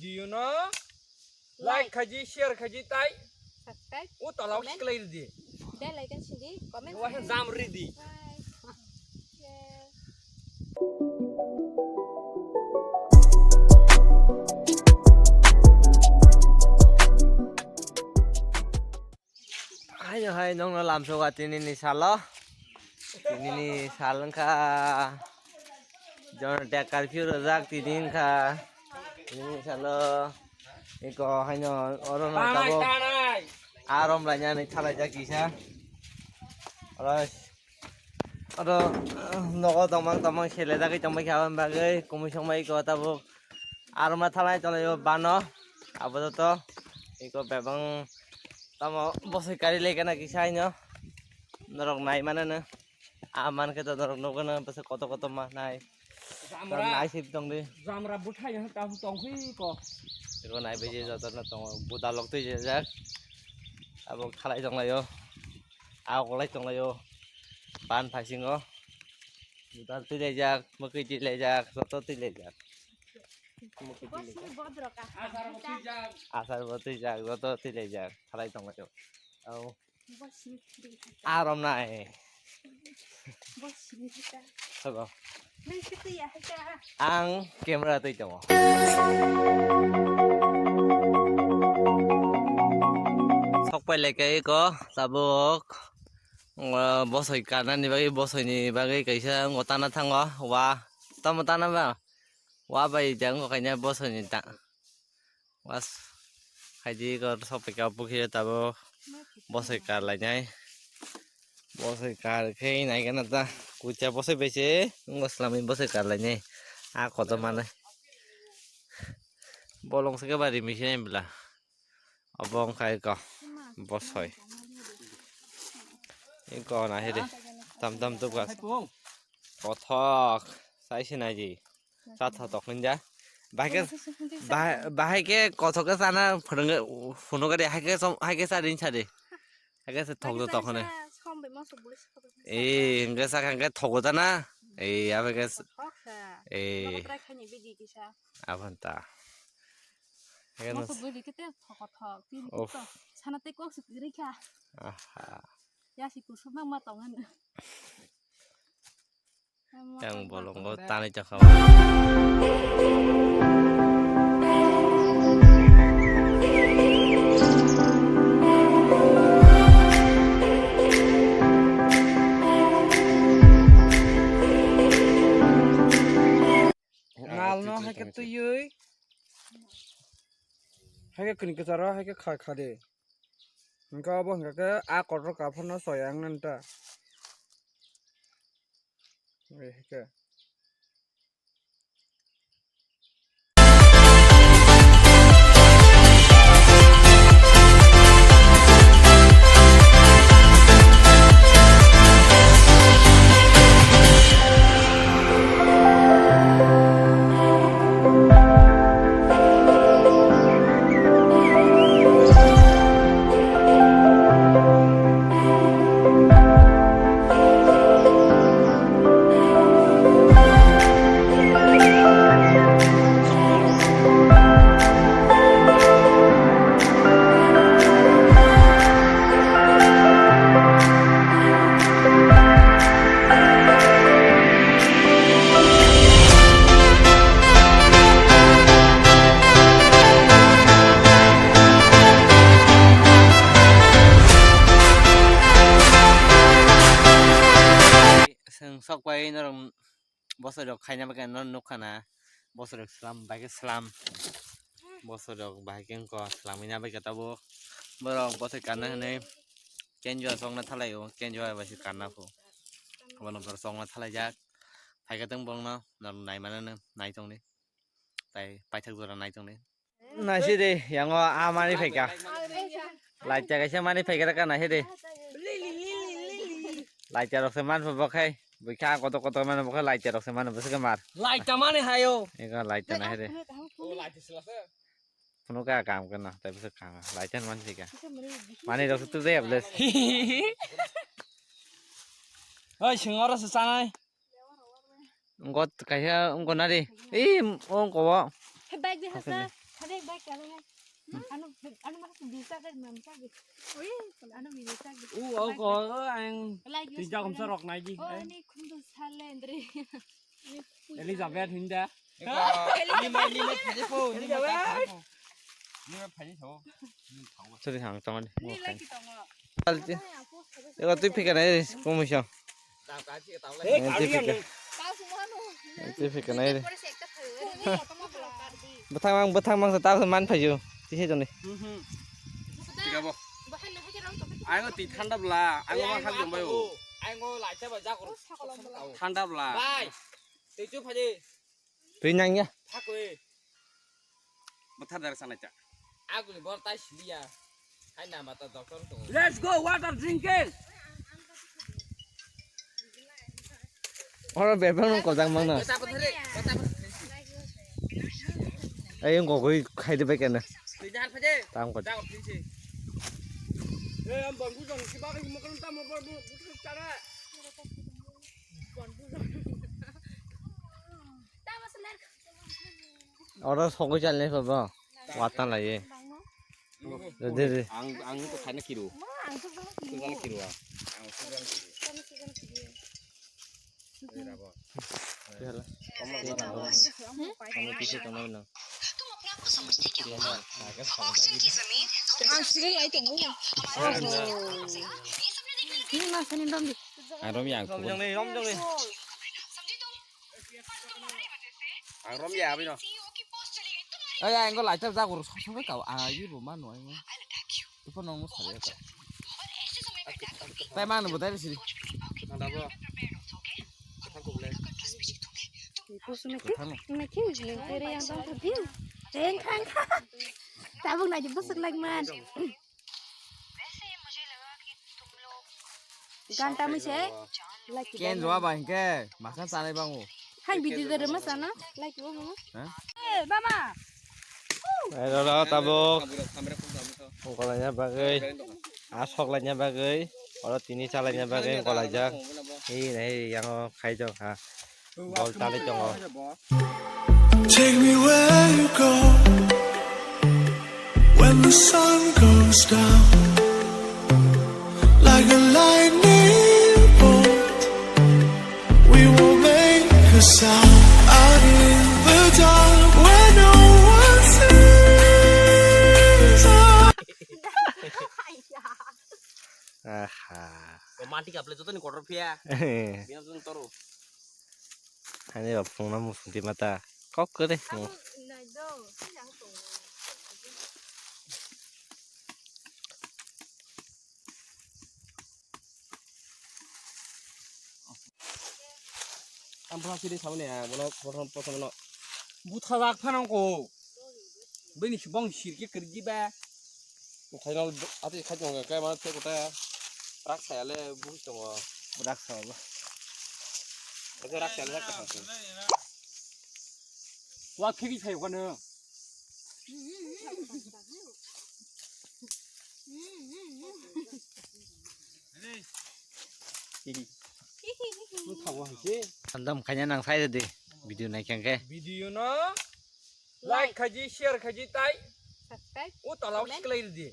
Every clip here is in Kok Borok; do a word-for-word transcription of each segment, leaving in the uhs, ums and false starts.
Do you know? Like khaji, share khaji tai. Subscribe. O tola o comment. Siklai ridi. Bell icon sidi. Comment. Wah jam ridi. Bye. Yeah. Haino hai nongno lamsoga tinini salo. Tinini sal wngkha. Jonata curfew rwjak tini wngkha. Tinini salo. Eko haino oro no tabuk. Arom lainani thalaijak kisa. Oro, oro nogo tongmang tongmang selejagwi tongbaikha aboni bagwi kumui songbai eko tabuk. Aroma thalai tonglaio bano. Abo joto eko bebang tamo bosoi kari lekana kisa haino. Norok nai manano. A mankhe to norok nukgwno bwswk kotor kotor ma nai. Jamra. Nai sip tongdi. Jamra bwthai no ta tongkhi ko. Eko nai biji joto no tongo. Budalok twi jajak. Abo khalai tonglaio. A kolai tonglaio. Ban phaisingo. Budal twi laijak, mwkwi twi laijak, joto twi laijak. Asar bo twijak, joto twijak, thalai tonglaio. Au. Arom nai. Sobo. Ang camera twi tongo. Sok pai lai kai ko tabuk. Bosoi karnani bagwi, bosoini bagwi kaisa wngkha tana thango. Wa tamo tana ba? Wa bai ja wngkha kaisa bosoini ta. Was, haidi kor sopika bukhiyo tabo bosoi kar lainai. Bosoi kar khe nai gana ta kucha bosoi bai se wngkha swlamwi bosoi kar lainai. A kotor manwi. Bolong se khe ba rimi se nai bwla. Obo wngkha eko bosoi. Eko nahidi tam tam tubgas. Kothok sai se naidi. Chatha tok hinja. Bahai khe bahai khe kothok khe chana phunukgadi hai khe hai khe chadi chadi. Hai khe thok do tok hone. Eh, hingke sak hingke thogo ta na. Eh, abe ke. Eh. Abanta. Moso bui rikhe te thokthok, tini kok sana tei kok se kwrwi kha. Aha. Ya si kusuk nang ma tong ano. Yang bolongo tanwi chakha. Nalno hai khe twiwi, hai khe kwni kwcharo hai khe kha kha de. Hwnkhe obo hwnkha khe a kotor kaphano soya wng nani ta. Hai khe. Chwng sok pai norok bosoi rok khaina bagwi no nukha na, bosoi rok slam bai khe slam, bosoi rok bai khe wngkha slamwi na bai khe tabuk borok bosoi karna hinwi kenjua chokna thalai o, kenjua bai se karna pho, abono borok chokna thalai jak, phaikhe tong borokno norok nai mano nai tongdi, tai paithak jora nai tongdi. Naisi de, yango a mani phaikha. Laita kaisa mani phaikha ka naisi de. Laita rok se man pha bokhai. Bwkha koto koto mano bokhai laita rok se mano bwswk mar. Laita mani hayo. Ego laita naisi de. Phunu ka kam kana tai bwswk kanga. Laita man phaikha. Mani rok se tu de ables. Oi singoro se chanai. Wngkha kaisa wngkha nari. Ei wngkha o. Hai bike de hasa, hai Bai kami hai. Anu, anu mana bisa kan, mana bisa. Ui, anu bisa. U, au ko, ang. Like, tinja kom sa rok nai di. Oh, ini kundu sale andre. Elizabeth hinda. Lima, lima phai po, lima phai po. Lima phai po. Sari hang tong ani. Ni lagi tongo. Alti. Ego twi phika nai komiso. Twi phika. Twi phika nai. Bwthang mang, bwthang mang ta man phaio. Tisi joni. Tiga bo. Ayo ti thanda bla. Ayo ma hak jombai o. Ayo laita ba jak. Thanda bla. Bai. Tei chu phaji. Twi nang ya. Thakwi. Bwthar dar sanai cha. Aguli bor tai siliya. Hai nama ta doctor to. Let's go, water drinking. Oro bebang nang kojang mang na. Bata bata re, bata bata. Ai, ang gogoi khai de bai kana. Twi jar phaji. Tam ko. Jang phinsi. Eh, am bambu jang si ba mo kan tam mo bambu. Bambu jang. Oro sogwi chalnai pha bo. Watan lai ye. De, de, de. Ang, ang to khaina kiru. Sugana kiru ang. Ang sugana kiru. Oi, rabo. Hala. Kamo kisa tongna no. Ang sugwi lai tongo. Ni ma sani dam di. Ang rom yang. Rom jang ni, rom jang ni. Ang rom ya abino. Ay, ay, engko laita jago sok sok kau. Ayi bo mano engko. Ipo nong mo sabe ka. Tai mano bo dai sini. Ang dabo. Ang kuble. Ipo sumeki. Sumeki ni tere yang tong tadi. Teng kang. Tabuk na jebos lagi man. Ganta mui se. Ken jua ba hingke, masan sanai bango. Hai video dere ma sana. Like wo mo. Ha? Eh, mama. Ai, ro, ro, tabuk. Ongkolaina bagwi. Asok laina bagwi. Oro tini chalaina bagwi ongkolaijak. Ei, ei, yang khai jok ha. Bol tali tongo. Take me where you go when the sun goes down. Like a lightning bolt, we will make a sound out in the dark where no one sees us. Aha. Romantic aple joto ni kotor phiya. Bina joto ni toro. Ani rok phungna musung di mata. Kok kere. Ang bwsa siri saboni ya, bono bono posono. Butha jak phano ko. Bini bong sirke kerji ba. Khainal ati khai jong ka ma te kota. Rak saya le bu tongo. Rak saya ba. Rak saya le rak saya. Wa khigi khai ko no. Andam khaina nang sai de video nai khe. Video no like khaji, share khaji tai. Subscribe. O tala o comment. Siklai di.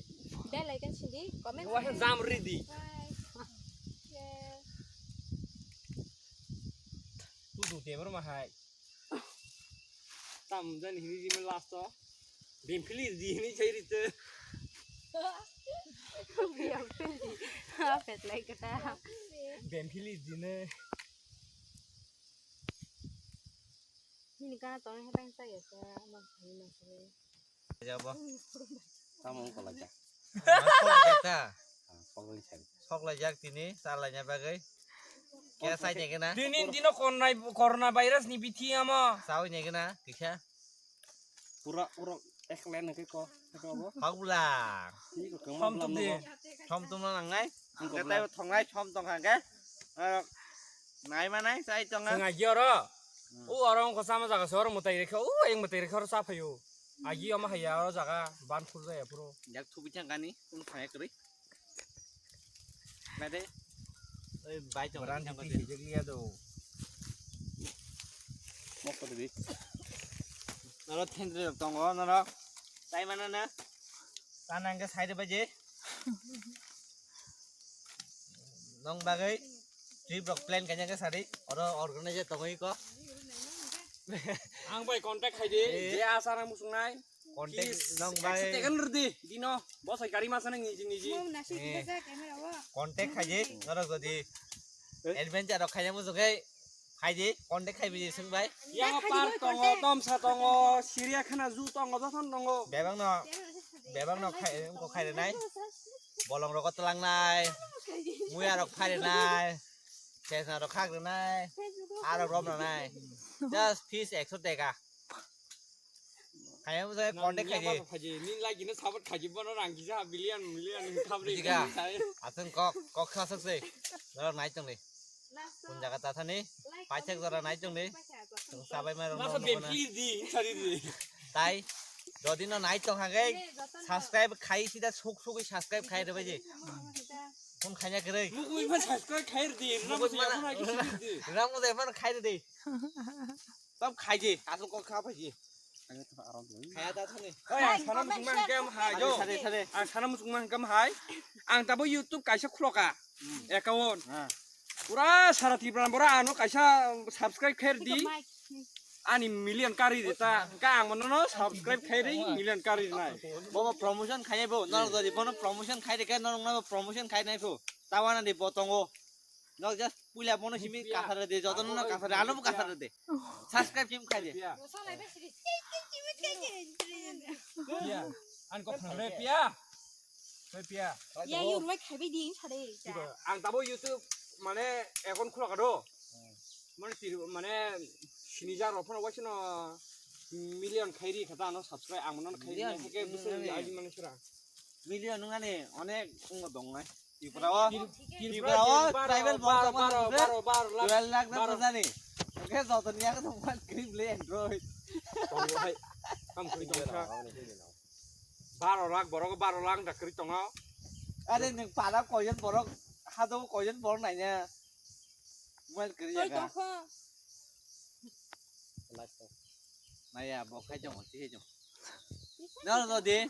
Bell icon sindi, comment. Wa jam ri di. Bye. Share. Tu tu te bro ma hai. Tam jani hini jimi last o. Bemphili di hini chai rite. Bemphili. Apet lai kata. Bemphili di ne. Hini kana tong hai tang sa ya sa ma hini ma sa. Jabo. Tamo wng kolai jak. Sok lai jak ta. Ah, sok lai jak. Sok lai jak tini, sa laina bagwi. Kya sai nai gana? Tini dino corona, corona virus ni bithi amo. Sawi nai gana, kisa. Pura uro eklen ke ko, ko bo. Hagula. Ni ko kama Som blam tum di. No. Som tum na nang nai. Ang ko Kata blam. Thong nai, som tong kha ke. Ah, nai ma nai, sai tong. Sanga gioro. Hmm. O oro ko sama jaga sor mutai rekha, o eng mutai rekha ro sa phayo. Agi ama haya oro jaga ban phur jaya phuro. Jak thubi chang kani, un phaya kri. Bade. Oi, bai chang ran chang di ko. Hijik liya do. Mok ko di. Noro thendri tongo, noro. Tai mana na? Tana hwnkhe sai rwbaidi. Nong bagwi trip rok plan kaina khe sadi. Oro organizer tongwi ko. Ang bai contact khai di. Eh. Je asa nang musung nai. Contact nong bai. Tekan rdi dino. Bosai gari masa nang niji niji. Eh. Contact khai di. Norok jodi adventure rok khaina musung khe. Phaidi, contact khai biji swng bai. Yang park tongo, tomsa tongo, siriya khana zoo tongo, jotono tongo. Bebak no, bebak no khai, ko khai renai. Bolong rok tlang nai. Muya rok phai renai. Sesna rok khak renai. Arok rom renai. Just fees ekso teka. Kaya mo saya contact khai je. Ni lagi na sabat khai je, bono rang kisa billion, million khabri. Jika, aswng kok, kok sasak se. Norok nai tong ni. Kun jaga ta thani? Paithak jora nai tong ni. Tong sabai mai rok. Masa no bempli di, sari di. Tai, jodi no nai tong hagai, subscribe khai sida suk suk subscribe khai rwbaidi. Kun khanya kwrwi. Mukui ma subscribe khai di, ramu se mana, yapan agi sidi di. Ramu se mana khai di. Tam khai di, aswng kok kha phai di. Khaya ta thani. Oi, ang sana musung man kam hai jo. Sade, sade. Ang sana musung man kam hai. Ang tabo YouTube kaisa khuloka. Account. Pura sara Tripura bora ano kaisa subscribe khair di. Ani million kari di ta. Ka ang mano no subscribe khair di million kari di nai. Bobo promotion khai bo. Nor jodi bono promotion khai de ka nor no promotion khai nai pho. Tawana di botongo. Nok just puila bono simi kasar de, joto no kasar de, ano bo kasar de. Subscribe kim khai de. Pia. Pia. An ko phang re pia. Re pia. Ya, yur mai khai bai di sare. Ang tabo YouTube mane account khula kado. Mane tiri mane sini jar rok phano waisino million khairi khata ano subscribe ang mano khairi. Million, hake bwswk mm, aji mani sura. Million wngani onek wngbo dong nai. Tripura o, Tripura o tribal bong tongma baro, baro, baro lakh, twelve lakh na baro. Bojani. Oke, joto ni yago tong man cream le Android. Tong hai, kam kri tong kha. Baro lakh, borok baro lakh da kri tongo. Are nwng para koijon borok, hado koijon borok naina. Mobile kri jaga. Naya, bo khai jong, chi jong. No, no, de.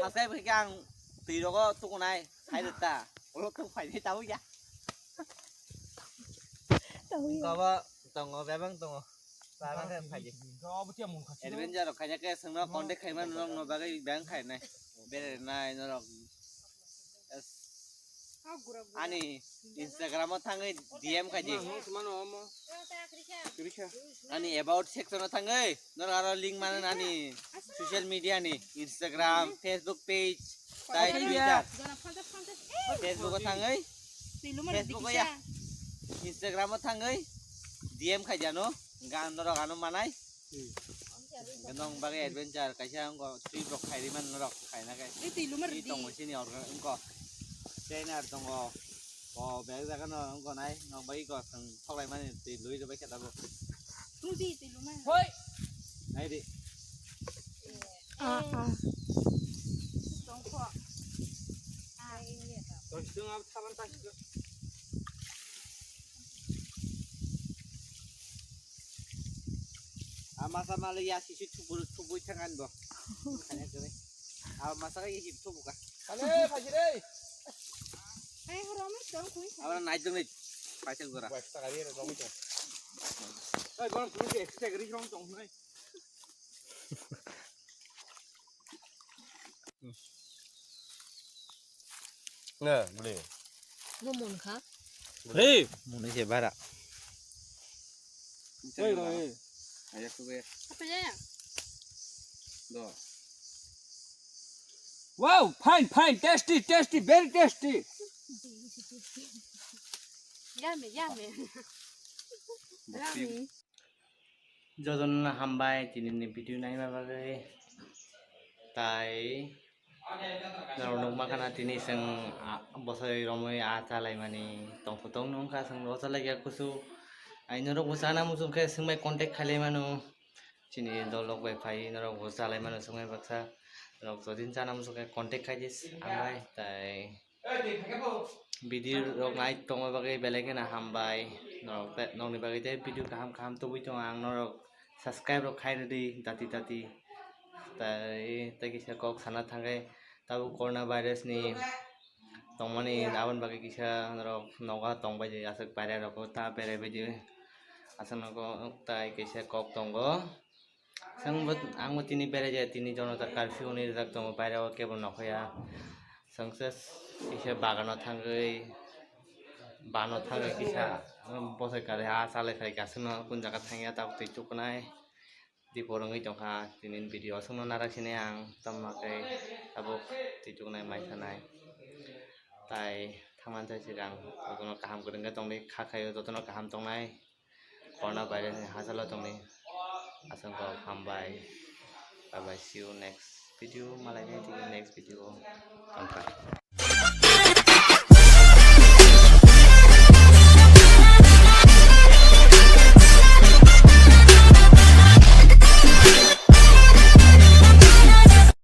Sakai bai kang twi rogo tukunai, khai de ta. Olo tu phai de tau ya. Tau ya. Kaba tongo, bebang tongo. Bebang khai phai de. Adventure rok khaina ke sengno contact khai man no, no bagai bang khai nai. Bere nai norok. Ani Instagram o thangwi D M khai di. Ani about section o thangwi norok aro link manan ani social media ni Instagram, Facebook page, tai Twitter. Facebook o thangwi Facebook o ya. Instagram o thangwi D M khai jano gan norok ano manai. Nong bagwi adventure kaisa wngkha trip rok khairi man norok khaina khe. Ei twi lumar di. Tongo sini orga wngkha. Trainer tongo. O bag jaga no wngkha nai nong bagwi ko thang thoklai mani twi lui rwbai khe tabuk. Twi di twi lumar. Hoi. Nai di. Ah, ah. Tongkho. Ah. Tong sung ab saban ta. A masa mali ya sisi thubui thangani bo. Khanya kene. A masa ka yisi thubu ka. Ale phaji re. Ai horo mi tong kui. Abra nai jong ni. Paisa gora. Paisa ka re rong to. Ai gora kunu ke extra gari rong tong nai. Ne, beli. Mo mon kha. Hei, muni se bara. Hei, hei. Ayo, kuwe. Apa ya? Do. Wow, fine, fine, tasty, tasty, very tasty. Yummy, yummy. Yummy. Jotono hambai tini ni video naima bagwi. Tai norok nukma khana tini chwng bosai romwi aa chalaimani tongthok tongno wngkha chwng rosa laikha kusu. Ai norokbo chana muchung khe swngbai contact khailai mano. Chini dolok bai phai norokbo chalaimano swngbai baksa. Norok jodi chana muchung khe contact khaidi hambai tai. Video rok nai tongma bagwi belai kheno hambai. Norok te, nokni bagwi tei video kaham kaham tubui tongo ang norok subscribe rok khai rwdi dati dati. Tai tei kisa kok sana thangwi tabuk corona virus ni tongmani aboni bagwi kisa norok nogo tongbai di aswk pairarok ta berai bai di aswk nogo tai kisa kok tongo. Chwng bo, ang bo tini berai jaya, tini jonota curfew ni rijak tongo, baire o kebo nokhoya. Chwng se kisa bagano thangwi, bano thangwi kisa bosai kari ha chalai phai ka chwngno kun jaga thangya tabuk twi chuknai. Dipor wngwi tongkha tini video o chwngno narak sinai ang, tamo khe tabuk twi chuknai mai sanai. Tai thangmani sai sigang jotono kaham kwrwngkhe tongdi, kha khaio jotono kaham tongnai. Corona virus ni hachalo tongdi. Aswk kok hambai. Bye bye, see you next video. Malai nai tini next video. Hambai.